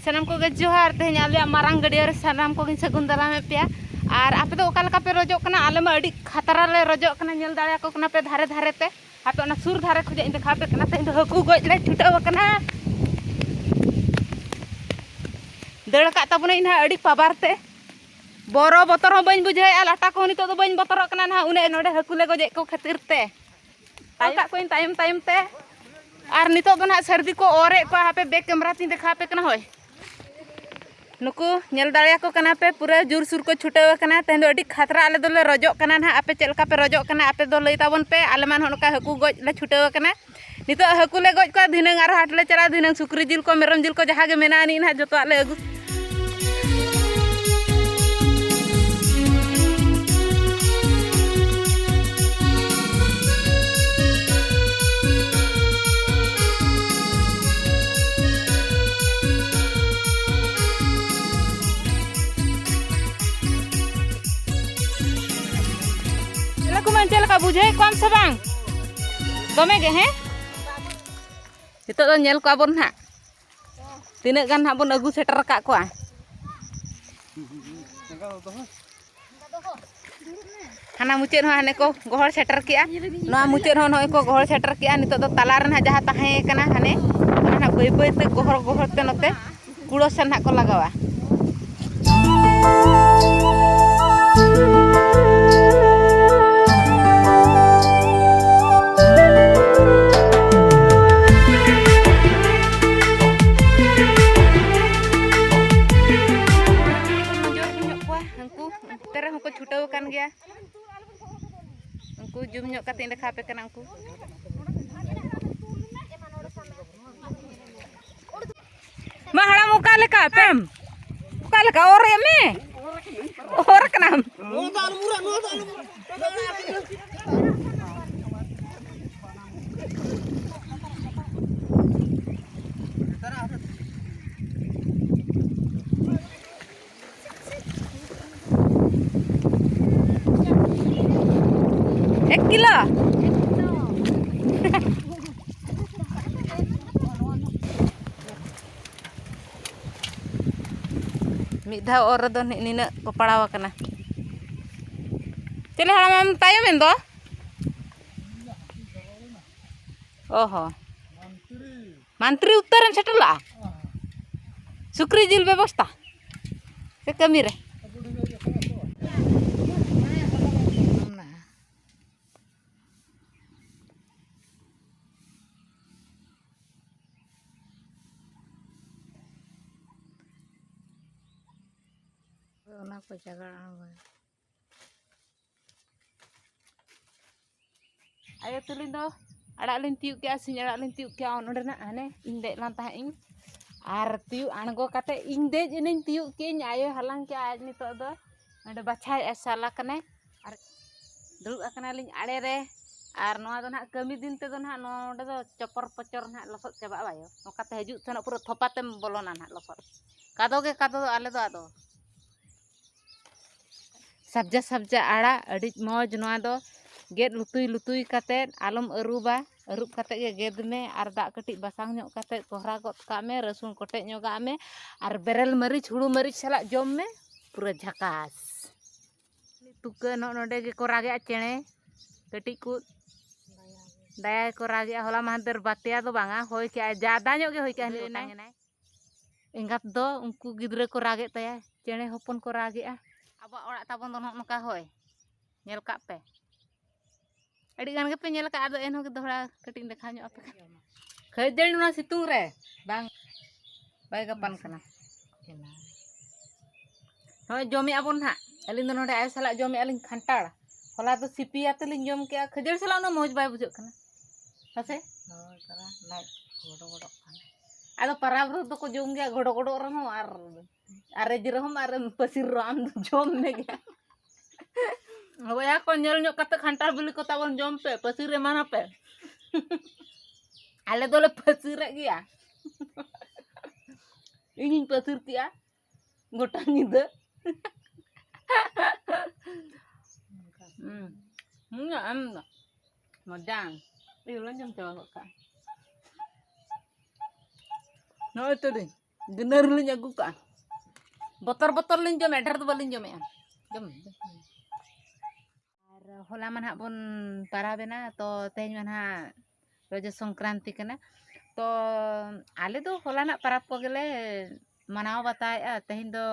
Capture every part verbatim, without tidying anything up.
ᱥᱟᱱᱟᱢ ᱠᱚᱜᱮ ᱡᱚᱦᱟᱨ᱾ ᱛᱮᱦᱮᱧ ᱟᱞᱮᱭᱟᱜ ᱢᱟᱨᱟᱝ ᱜᱟᱹᱰᱭᱟᱹ ᱨᱮ ᱥᱟᱱᱟᱢ ᱠᱚᱜᱮᱧ ᱥᱟᱹᱜᱩᱱ ᱫᱟᱨᱟᱢᱮᱫ ᱯᱮᱭᱟ᱾ ᱟᱨ ᱟᱯᱮ ᱫᱚ ᱚᱠᱟ ᱞᱮᱠᱟ ᱯᱮ ᱨᱚᱡᱚᱜ ᱠᱟᱱᱟ? ᱟᱞᱮ ᱢᱟ ᱟᱹᱰᱤ ᱠᱷᱟᱛᱨᱟ ᱞᱮ ᱨᱚᱡᱚᱜ ᱠᱟᱱᱟ, ᱧᱮᱞ ᱫᱟᱲᱮᱭᱟᱠᱚ ᱠᱟᱱᱟ ᱯᱮ ᱫᱷᱟᱨᱮ ᱫᱷᱟᱨᱮ ᱛᱮ᱾ ᱟᱯᱮ ᱚᱱᱟ ᱥᱩᱨ ᱫᱷᱟᱨᱮ ᱠᱷᱚᱱᱟᱜ ᱤᱧ ᱫᱮᱠᱷᱟᱣ ᱟᱯᱮ ᱠᱟᱱᱟ᱾ ᱛᱮᱦᱮᱧ ᱫᱚ ᱦᱟᱹᱠᱩ ᱜᱚᱡ ᱞᱮ ᱪᱷᱩᱴᱟᱹᱣ ᱟᱠᱟᱱᱟ᱾ ᱫᱟᱹᱲ ᱟᱠᱟᱫ ᱛᱟᱵᱚᱱᱟᱹᱧ ᱱᱟᱦᱟᱜ ᱟᱹᱰᱤ ᱯᱟᱵᱟᱨ ᱛᱮ᱾ ᱵᱚᱨᱚ ᱵᱚᱛᱚᱨ ᱦᱚᱸ ᱵᱟᱹᱧ ᱵᱩᱡᱷᱟᱹᱣᱮᱫᱼᱟ, ᱞᱟᱴᱟ ᱠᱚᱦᱚᱸ ᱱᱤᱛᱚᱜ ᱫᱚ ᱵᱟᱹᱧ ᱵᱚᱛᱚᱨᱚᱜ ᱠᱟᱱᱟ ᱱᱟᱦᱟᱜ, ᱩᱱᱟᱹᱜ ᱱᱚᱰᱮ ᱦᱟᱹᱠᱩ ᱞᱮ ᱜᱚᱡᱮᱫ ᱠᱚ ᱠᱷᱟᱹᱛᱤᱨ ᱛᱮ᱾ ᱛᱟᱭᱚᱢ ᱠᱟᱜ ᱠᱚᱣᱟᱧ ᱛᱟᱭᱚᱢ ᱛᱟᱭᱚᱢ ᱛᱮ᱾ ᱟᱨ ᱱᱤᱛᱚᱜ ᱫᱚ ᱱᱟᱦᱟᱜ ᱥᱟᱹᱨᱫᱤ ᱠᱚ ᱚᱨᱮᱫ ᱠᱚᱣᱟ, ᱦᱟᱯᱮ ᱵᱮᱠ ᱠᱮᱢᱨᱟ ᱛᱤᱧ ᱫᱮᱠᱷᱟᱣ ᱟᱯᱮ ᱠᱟᱱᱟ᱾ ᱦᱳᱭ, ᱱᱩᱠᱩ ᱧᱮᱞ ᱫᱟᱲᱮᱭᱟᱠᱚ ᱠᱟᱱᱟ ᱯᱮ, ᱯᱩᱨᱟᱹ ᱡᱳᱨᱥᱳᱨ ᱠᱚ ᱪᱷᱩᱴᱟᱹᱣ ᱟᱠᱟᱱᱟ᱾ ᱛᱮᱦᱮᱧ ᱫᱚ ᱟᱹᱰᱤ ᱠᱷᱟᱛᱨᱟ ᱟᱞᱮ ᱫᱚᱞᱮ ᱨᱚᱡᱚᱜ ᱠᱟᱱᱟ ᱱᱟᱦᱟᱜ᱾ ᱟᱯᱮ ᱪᱮᱫ ᱞᱮᱠᱟ ᱯᱮ ᱨᱚᱡᱚᱜ ᱠᱟᱱᱟ? ᱟᱯᱮ ᱫᱚ ᱞᱟᱹᱭ ᱛᱟᱵᱚᱱ ᱯᱮ᱾ ᱟᱞᱮ ᱢᱟ ᱱᱚᱜᱼᱚ ᱱᱚᱝᱠᱟ ᱦᱟᱹᱠᱩ ᱜᱚᱡ ᱞᱮ ᱪᱷᱩᱴᱟᱹᱣ ᱟᱠᱟᱱᱟ᱾ ᱱᱤᱛᱚᱜ ᱦᱟᱹᱠᱩ ᱞᱮ ᱜᱚᱡ ᱠᱚᱣᱟ, ᱫᱷᱤᱱᱟᱹᱝ ᱟᱨᱦᱚᱸ ᱦᱟᱴ ᱞᱮ ᱪᱟᱞᱟᱜᱼᱟ, ᱫᱷᱤᱱᱟᱹᱝ ᱥᱩᱠᱨᱤ ᱡᱤᱞ ᱠᱚ, ᱢᱮᱨᱚᱢ ᱡᱤᱞ ᱠᱚ, ᱡᱟᱦᱟᱸ ᱜᱮ ᱢᱮᱱᱟᱜ ᱟᱹᱱᱤᱡ ᱱᱟᱦᱟᱜ ᱡᱚᱛᱚᱣᱟᱜ ᱞᱮ ᱟᱹᱜᱩ᱾ ᱪᱮᱫ ᱞᱮᱠᱟ ᱵᱩᱡᱷᱟᱹᱣᱮᱫ ᱠᱚᱣᱟᱢ ᱥᱮ ᱵᱟᱝ? ᱫᱚᱢᱮ ᱜᱮ, ᱦᱮᱸ? ᱱᱤᱛᱚᱜ ᱫᱚ ᱧᱮᱞ ᱠᱚᱣᱟ ᱵᱚᱱ ᱱᱟᱦᱟᱜ, ᱛᱤᱱᱟᱹᱜ ᱜᱟᱱ ᱱᱟᱦᱟᱜ ᱵᱚᱱ ᱟᱹᱜᱩ ᱥᱮᱴᱮᱨ ᱟᱠᱟᱫ ᱠᱚᱣᱟ᱾ ᱦᱟᱱᱟ ᱢᱩᱪᱟᱹᱫ ᱦᱚᱸ ᱦᱟᱱᱮ ᱠᱚ ᱜᱚᱦᱚᱲ ᱥᱮᱴᱮᱨ ᱠᱮᱜᱼᱟ, ᱱᱚᱣᱟ ᱢᱩᱪᱟᱹᱫ ᱦᱚᱸ ᱱᱚᱜᱼᱚᱭ ᱠᱚ ᱜᱚᱦᱚᱲ ᱥᱮᱴᱮᱨ ᱠᱮᱜᱼᱟ᱾ ᱱᱤᱛᱚᱜ ᱫᱚ ᱛᱟᱞᱟ ᱨᱮ ᱱᱟᱦᱟᱜ ᱡᱟᱦᱟᱸ ᱛᱟᱦᱮᱸ ᱠᱟᱱᱟ ᱦᱟᱱᱮ, ᱚᱱᱟ ᱱᱟᱦᱟᱜ ᱵᱟᱹᱭ ᱵᱟᱹᱭ ᱛᱮ ᱜᱚᱦᱚᱲ ᱜᱚᱦᱚᱲ ᱛᱮ ᱱᱚᱛᱮ ᱠᱩᱲᱟᱹ ᱥᱮᱱ ᱱᱟᱦᱟᱜ ᱠᱚ ᱞᱟᱜᱟᱣᱟ᱾ ᱡᱳᱨ ᱧᱚᱜ ᱠᱚᱣᱟ ᱦᱟᱹᱱᱠᱩ, ᱚᱱᱛᱮ ᱨᱮᱦᱚᱸ ᱠᱚ ᱪᱷᱩᱴᱟᱹᱣ ᱟᱠᱟᱱ ᱜᱮᱭᱟ᱾ ᱩᱱᱠᱩ ᱡᱩᱢ ᱧᱚᱜ ᱠᱟᱛᱮ ᱤᱧ ᱫᱮᱠᱷᱟᱣ ᱟᱯᱮ ᱠᱟᱱᱟ᱾ ᱩᱱᱠᱩ ᱢᱟ ᱦᱟᱲᱟᱢ, ᱚᱠᱟ ᱞᱮᱠᱟ ᱟᱯᱮᱢ? ᱚᱠᱟ ᱞᱮᱠᱟ ᱚᱨ ᱮᱢ ᱢᱮ? ᱚᱨ ᱠᱟᱱᱟᱢ? ᱮᱠ ᱠᱤᱞᱳ? ᱢᱤᱫ ᱫᱷᱟᱣ ᱚᱨ ᱨᱮᱫᱚ ᱱᱤ-, ᱱᱤᱱᱟᱹᱜ ᱠᱚ ᱯᱟᱲᱟᱣ ᱟᱠᱟᱱᱟ᱾ ᱪᱤᱞᱤ ᱦᱟᱲᱟᱢᱮᱢ ᱛᱟᱭᱚᱢᱮᱱ ᱫᱚ? ᱚ ᱦᱚᱸ᱾ ᱢᱟᱱᱛᱨᱤ ᱩᱛᱟᱹᱨᱮᱢ ᱥᱮᱴᱮᱨ ᱞᱟᱜᱼᱟ? ᱥᱩᱠᱨᱤ ᱡᱤᱞ ᱵᱮᱵᱚᱥᱛᱟ ᱥᱮ ᱠᱟᱹᱢᱤ ᱨᱮ? ᱚᱱᱟ ᱠᱚ ᱡᱟᱜᱟᱲ ᱟᱬᱜᱚᱭᱟ᱾ ᱟᱭᱳ ᱛᱟᱹᱞᱤᱧ ᱫᱚ ᱟᱲᱟᱜ ᱞᱤᱧ ᱛᱤᱭᱳᱜ ᱠᱮᱜᱼᱟ, ᱥᱤᱧ ᱟᱲᱟᱜ ᱞᱤᱧ ᱛᱤᱭᱳᱜ ᱠᱮᱜᱼᱟ, ᱚᱸᱰᱮᱱᱟᱜ ᱦᱟᱱᱮ ᱤᱧ ᱫᱮᱡ ᱞᱮᱱ ᱛᱟᱦᱮᱸᱫ ᱤᱧ᱾ ᱟᱨ ᱛᱤᱭᱳᱜ ᱟᱬᱜᱚ ᱠᱟᱛᱮ ᱤᱧ ᱫᱮᱡ ᱮᱱᱟᱹᱧ, ᱛᱤᱭᱳᱜ ᱠᱮᱜᱼᱟᱹᱧ, ᱟᱭᱳᱭ ᱦᱟᱞᱟᱝ ᱠᱮᱜᱼᱟ, ᱟᱡ ᱱᱤᱛᱚᱜ ᱫᱚ ᱱᱚᱸᱰᱮ ᱵᱟᱪᱷᱟᱣᱮᱜᱼᱟ, ᱥᱟᱞᱟ ᱠᱟᱱᱟᱭ᱾ ᱟᱨ ᱫᱩᱲᱩᱵ ᱟᱠᱟᱱᱟᱞᱤᱧ ᱟᱲᱮ ᱨᱮ᱾ ᱟᱨ ᱱᱚᱣᱟ ᱫᱚ ᱱᱟᱦᱟᱜ ᱠᱟᱹᱢᱤ ᱫᱤᱱ ᱛᱮᱫᱚ ᱱᱟᱦᱟᱜ ᱱᱚᱰᱮ ᱫᱚ ᱪᱚᱯᱚᱨ ᱯᱚᱪᱚᱨ ᱱᱟᱦᱟᱜ ᱞᱚᱥᱚᱫ ᱪᱟᱵᱟᱜᱼᱟ ᱵᱟᱭᱳ, ᱱᱚᱝᱠᱟᱛᱮ ᱦᱤᱡᱩᱜ ᱥᱮᱱᱚᱜ ᱯᱩᱨᱟᱹ ᱛᱷᱚᱯᱟᱛᱮᱢ ᱵᱚᱞᱚᱱᱟ ᱱᱟᱦᱟᱜ ᱞᱚᱥᱚᱫ᱾ ᱠᱟᱫᱚ ᱜᱮ ᱠᱟᱫᱚ ᱫᱚ ᱟᱞᱮ ᱫᱚ ᱟᱫᱚ᱾ ᱥᱟᱵᱡᱟ ᱥᱟᱵᱡᱟ ᱟᱲᱟᱜ ᱟᱹᱰᱤ ᱢᱚᱡᱽ᱾ ᱱᱚᱣᱟ ᱫᱚ ᱜᱮᱫ ᱞᱩᱛᱩᱭ ᱞᱩᱛᱩᱭ ᱠᱟᱛᱮᱫ ᱟᱞᱚᱢ ᱟᱹᱨᱩᱵᱟ, ᱟᱹᱨᱩᱵ ᱠᱟᱛᱮᱫ ᱜᱮ ᱜᱮᱫ ᱢᱮ ᱟᱨ ᱫᱟᱜ ᱠᱟᱹᱴᱤᱡ ᱵᱟᱥᱟᱝ ᱧᱚᱜ ᱠᱟᱛᱮᱫ ᱠᱚᱦᱨᱟ ᱜᱚᱫ ᱠᱟᱜ ᱢᱮ, ᱨᱟᱹᱥᱩᱱ ᱠᱚᱴᱮᱡ ᱧᱚᱜᱟᱜ ᱢᱮ ᱟᱨ ᱵᱮᱨᱮᱞ ᱢᱟᱹᱨᱤᱪ, ᱦᱩᱲᱩ ᱢᱟᱹᱨᱤᱪ ᱥᱟᱞᱟᱜ ᱡᱚᱢ ᱢᱮ, ᱯᱩᱨᱟᱹ ᱡᱷᱟᱠᱟᱥ᱾ ᱛᱩᱠᱟᱹ ᱱᱚᱜᱼᱚ ᱱᱚᱰᱮ ᱜᱮᱠᱚ ᱨᱟᱜᱮᱜᱼᱟ ᱪᱮᱬᱮ ᱠᱟᱹᱴᱤᱡ ᱠᱚ, ᱫᱟᱭᱟ ᱜᱮᱠᱚ ᱨᱟᱜᱮᱜᱼᱟ᱾ ᱦᱚᱞᱟ ᱢᱟᱦᱫᱮᱨ ᱵᱟᱛᱭᱟ ᱫᱚ ᱵᱟᱝᱟ, ᱦᱚᱭ ᱠᱮᱜᱼᱟᱭ, ᱡᱟᱫᱟ ᱧᱚᱜ ᱜᱮ ᱦᱚᱭ ᱠᱮᱜᱼᱟ, ᱦᱟᱹᱱᱤ ᱚᱴᱟᱝ ᱮᱱᱟᱭ᱾ ᱮᱸᱜᱟᱛ ᱫᱚ ᱩᱱᱠᱩ ᱜᱤᱫᱽᱨᱟᱹ ᱠᱚ ᱨᱟᱜᱮᱫ ᱛᱟᱭᱟ, ᱪᱮᱬᱮ ᱦᱚᱯᱚᱱ ᱠᱚ ᱨᱟᱜᱮᱜᱼᱟ᱾ ᱟᱵᱚᱣᱟᱜ ᱚᱲᱟᱜ ᱛᱟᱵᱚᱱ ᱫᱚ ᱱᱚᱜᱼᱚ ᱱᱚᱝᱠᱟ ᱦᱚᱭ, ᱧᱮᱞ ᱠᱟᱜ ᱯᱮ᱾ ᱟᱹᱰᱤ ᱜᱟᱱ ᱜᱮᱯᱮ ᱧᱮᱞ ᱟᱠᱟᱫᱼᱟ, ᱟᱫᱚ ᱮᱱᱦᱚᱸ ᱫᱚᱦᱲᱟ ᱠᱟᱹᱴᱤᱡ ᱤᱧ ᱫᱮᱠᱷᱟᱣ ᱧᱚᱜ ᱟᱯᱮ ᱠᱟᱱᱟ᱾ ᱠᱷᱟᱹᱡᱟᱹᱲᱤ ᱱᱚᱣᱟ ᱥᱤᱛᱩᱝ ᱨᱮ ᱵᱟᱝ, ᱵᱟᱭ ᱜᱟᱯᱟᱱ ᱠᱟᱱᱟ᱾ ᱱᱚᱜᱼᱚᱭ ᱡᱚᱢᱮᱜᱼᱟ ᱵᱚᱱ ᱱᱟᱦᱟᱜ, ᱟᱹᱞᱤᱧ ᱫᱚ ᱱᱚᱰᱮ ᱟᱭᱳ ᱥᱟᱞᱟᱜ ᱡᱚᱢᱮᱜᱼᱟ ᱞᱤᱧ ᱠᱷᱟᱱᱴᱟᱲ᱾ ᱦᱚᱞᱟ ᱫᱚ ᱥᱤᱯᱤ ᱟᱛᱮ ᱞᱤᱧ ᱡᱚᱢ ᱠᱮᱜᱼᱟ, ᱠᱷᱟᱹᱡᱟᱹᱲᱤ ᱥᱟᱞᱟᱜ ᱩᱱᱟᱹᱜ ᱢᱚᱡᱽ ᱵᱟᱭ ᱵᱩᱡᱷᱟᱹᱜ ᱠᱟᱱᱟ᱾ ᱦᱮᱸᱥᱮ? ᱦᱳᱭ, ᱛᱟᱨᱟ ᱞᱟᱡ ᱜᱚᱰᱚ ᱜᱚᱰᱚᱜ ᱠᱟᱱᱟ᱾ ᱟᱫᱚ ᱯᱟᱨᱟᱵᱽ ᱨᱮᱫᱚ ᱠᱚ ᱡᱚᱢ ᱜᱮᱭᱟ ᱜᱚᱰᱚ ᱜᱚᱰᱚᱜ ᱨᱮᱦᱚᱸ, ᱟᱨ ᱟᱨᱮᱡ ᱨᱮᱦᱚᱸᱢ ᱟᱨᱮᱢ ᱯᱟᱹᱥᱤᱨ ᱨᱮᱦᱚᱸ ᱟᱢ ᱫᱚ ᱡᱚᱢ ᱢᱮᱜᱮ᱾ ᱵᱚᱭᱦᱟ ᱠᱚ, ᱧᱮᱞ ᱧᱚᱜ ᱠᱟᱛᱮ ᱠᱷᱟᱱᱴᱟᱲ ᱵᱤᱞᱤ ᱠᱚ ᱛᱟᱵᱚᱱ ᱡᱚᱢ ᱯᱮ, ᱯᱟᱹᱥᱤᱨ ᱮᱢᱟᱱᱟᱯᱮ᱾ ᱟᱞᱮ ᱫᱚᱞᱮ ᱯᱟᱹᱥᱤᱨᱮᱫ ᱜᱮᱭᱟ᱾ ᱤᱧᱤᱧ ᱯᱟᱹᱥᱤᱨ ᱠᱮᱜᱼᱟ ᱜᱚᱴᱟ ᱧᱤᱫᱟᱹ᱾ ᱦᱩᱸ᱾ ᱦᱩᱸ, ᱮᱢ ᱫᱚ᱾ ᱢᱚᱡᱟ᱾ ᱤᱧ ᱦᱚᱸᱧ ᱡᱚᱢ ᱪᱟᱵᱟ ᱜᱚᱫ ᱠᱟᱜᱼᱟ᱾ ᱱᱚᱜᱼᱚᱭ ᱛᱚᱞᱤᱧ ᱜᱤᱱᱟᱹ ᱨᱮᱞᱤᱧ ᱟᱹᱜᱩ ᱠᱟᱜᱼᱟ᱾ ᱵᱚᱛᱚᱨ ᱵᱚᱛᱚᱨ ᱞᱤᱧ ᱡᱚᱢᱮᱫᱼᱟ, ᱰᱷᱮᱨ ᱫᱚ ᱵᱟᱹᱞᱤᱧ ᱡᱚᱢᱮᱫᱼᱟ᱾ ᱡᱚᱢ, ᱡᱚᱢ᱾ ᱟᱨ ᱦᱚᱞᱟ ᱢᱟ ᱱᱟᱦᱟᱜ ᱵᱚᱱ ᱯᱟᱨᱟᱵᱽ ᱮᱱᱟ, ᱛᱚ ᱛᱮᱦᱮᱧ ᱢᱟ ᱱᱟᱦᱟᱜ ᱨᱚᱡᱚ ᱥᱚᱝᱠᱨᱟᱱᱛᱤ ᱠᱟᱱᱟ᱾ ᱛᱚ ᱟᱞᱮ ᱫᱚ ᱦᱚᱞᱟᱱᱟᱜ ᱯᱟᱨᱟᱵᱽ ᱠᱚᱜᱮᱞᱮ ᱢᱟᱱᱟᱣ ᱵᱟᱛᱟᱣᱮᱫᱼᱟ᱾ ᱛᱮᱦᱮᱧ ᱫᱚ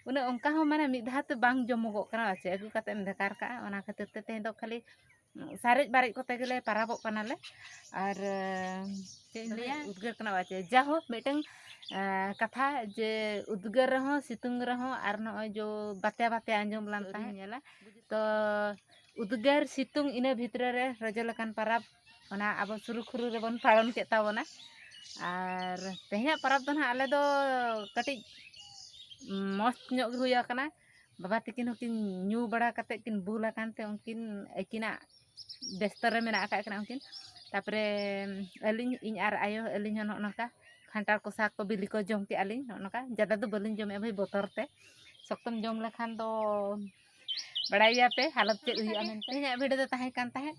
ᱩᱱᱟᱹᱜ ᱚᱱᱠᱟ ᱦᱚᱸ ᱢᱟᱱᱮ ᱢᱤᱫ ᱫᱷᱟᱣ ᱛᱮ ᱵᱟᱝ ᱡᱚᱢᱚᱜᱚᱜ ᱠᱟᱱᱟ, ᱪᱮ ᱟᱹᱜᱩ ᱠᱟᱛᱮ ᱮᱢ ᱵᱷᱮᱜᱟᱨ ᱠᱟᱜᱼᱟ᱾ ᱚᱱᱟ ᱠᱷᱟᱹᱛᱤᱨ ᱛᱮ ᱛᱮᱦᱮᱧ ᱫᱚ ᱠᱷᱟᱹᱞᱤ ᱥᱟᱨᱮᱡ ᱵᱟᱨᱮᱡ ᱠᱚᱛᱮ ᱜᱮᱞᱮ ᱯᱟᱨᱟᱵᱚᱜ ᱠᱟᱱᱟᱞᱮ᱾ ᱟᱨ ᱪᱮᱫ ᱤᱧ ᱞᱟᱹᱭᱟ, ᱩᱫᱽᱜᱟᱹᱨ ᱠᱟᱱᱟ ᱵᱟᱪᱮ᱾ ᱡᱟᱦᱳᱠ, ᱢᱤᱫᱴᱟᱝ ᱠᱟᱛᱷᱟ ᱡᱮ ᱩᱫᱽᱜᱟᱹᱨ ᱨᱮᱦᱚᱸ, ᱥᱤᱛᱩᱝ ᱨᱮᱦᱚᱸ, ᱟᱨ ᱱᱚᱜᱼᱚᱭ ᱡᱚ ᱵᱟᱛᱮ ᱵᱟᱛᱮ ᱟᱸᱡᱚᱢ ᱞᱟᱱ ᱛᱟᱦᱮᱸ ᱧᱮᱞᱟ, ᱛᱚ ᱩᱫᱽᱜᱟᱹᱨ ᱥᱤᱛᱩᱝ ᱤᱱᱟᱹ ᱵᱷᱤᱛᱨᱤ ᱨᱮ ᱨᱚᱡᱚ ᱞᱮᱠᱟᱱ ᱯᱟᱨᱟᱵᱽ, ᱚᱱᱟ ᱟᱵᱚ ᱥᱩᱨᱩᱠᱷᱩᱨᱩ ᱨᱮᱵᱚᱱ ᱯᱟᱞᱚᱱ ᱠᱮᱫ ᱛᱟᱵᱚᱱᱟ᱾ ᱟᱨ ᱛᱮᱦᱮᱧᱟᱜ ᱯᱟᱨᱟᱵᱽ ᱫᱚ ᱱᱟᱦᱟᱜ ᱟᱞᱮ ᱫᱚ ᱠᱟᱹᱴᱤᱡ ᱢᱚᱡᱽ ᱧᱚᱜ ᱜᱮ ᱦᱩᱭ ᱟᱠᱟᱱᱟ᱾ ᱵᱟᱵᱟ ᱛᱟᱹᱠᱤᱱ ᱦᱚᱸᱠᱤᱱ ᱧᱩ ᱵᱟᱲᱟ ᱠᱟᱛᱮᱫ ᱠᱤᱱ ᱵᱩᱞ ᱟᱠᱟᱱ ᱛᱮ ᱩᱱᱠᱤᱱ ᱟᱹᱠᱤᱱᱟᱜ ᱵᱮᱥᱛᱚ ᱨᱮ ᱢᱮᱱᱟᱜ ᱟᱠᱟᱫ ᱠᱤᱱᱟ ᱩᱱᱠᱤᱱ᱾ ᱛᱟᱨᱯᱚᱨᱮ ᱟᱹᱞᱤᱧ, ᱤᱧ ᱟᱨ ᱟᱭᱳ, ᱟᱹᱞᱤᱧ ᱦᱚᱸ ᱱᱚᱜᱼᱚ ᱱᱚᱝᱠᱟ ᱠᱷᱟᱱᱴᱟᱲ ᱠᱚᱥᱟ ᱠᱚ ᱵᱤᱞᱤ ᱠᱚ ᱡᱚᱢ ᱠᱮᱜᱼᱟ ᱞᱤᱧ᱾ ᱱᱚᱜᱼᱚ ᱱᱚᱝᱠᱟ ᱡᱟᱫᱟ ᱫᱚ ᱵᱟᱹᱞᱤᱧ ᱡᱚᱢᱮᱜᱼᱟ ᱵᱷᱟᱹᱭ, ᱵᱚᱛᱚᱨ ᱛᱮ᱾ ᱥᱚᱠᱛᱚᱢ ᱡᱚᱢ ᱞᱮᱠᱷᱟᱱ ᱫᱚ ᱵᱟᱲᱟᱭ ᱜᱮᱭᱟ ᱯᱮ ᱦᱟᱞᱚᱛ ᱪᱮᱫ ᱦᱩᱭᱩᱜᱼᱟ ᱢᱮᱱᱛᱮ᱾ ᱛᱮᱦᱮᱧᱟᱜ ᱵᱷᱤᱰᱤᱭᱳ ᱫᱚ ᱛᱟᱦᱮᱸ ᱠᱟᱱ ᱛᱟᱦᱮᱸᱫ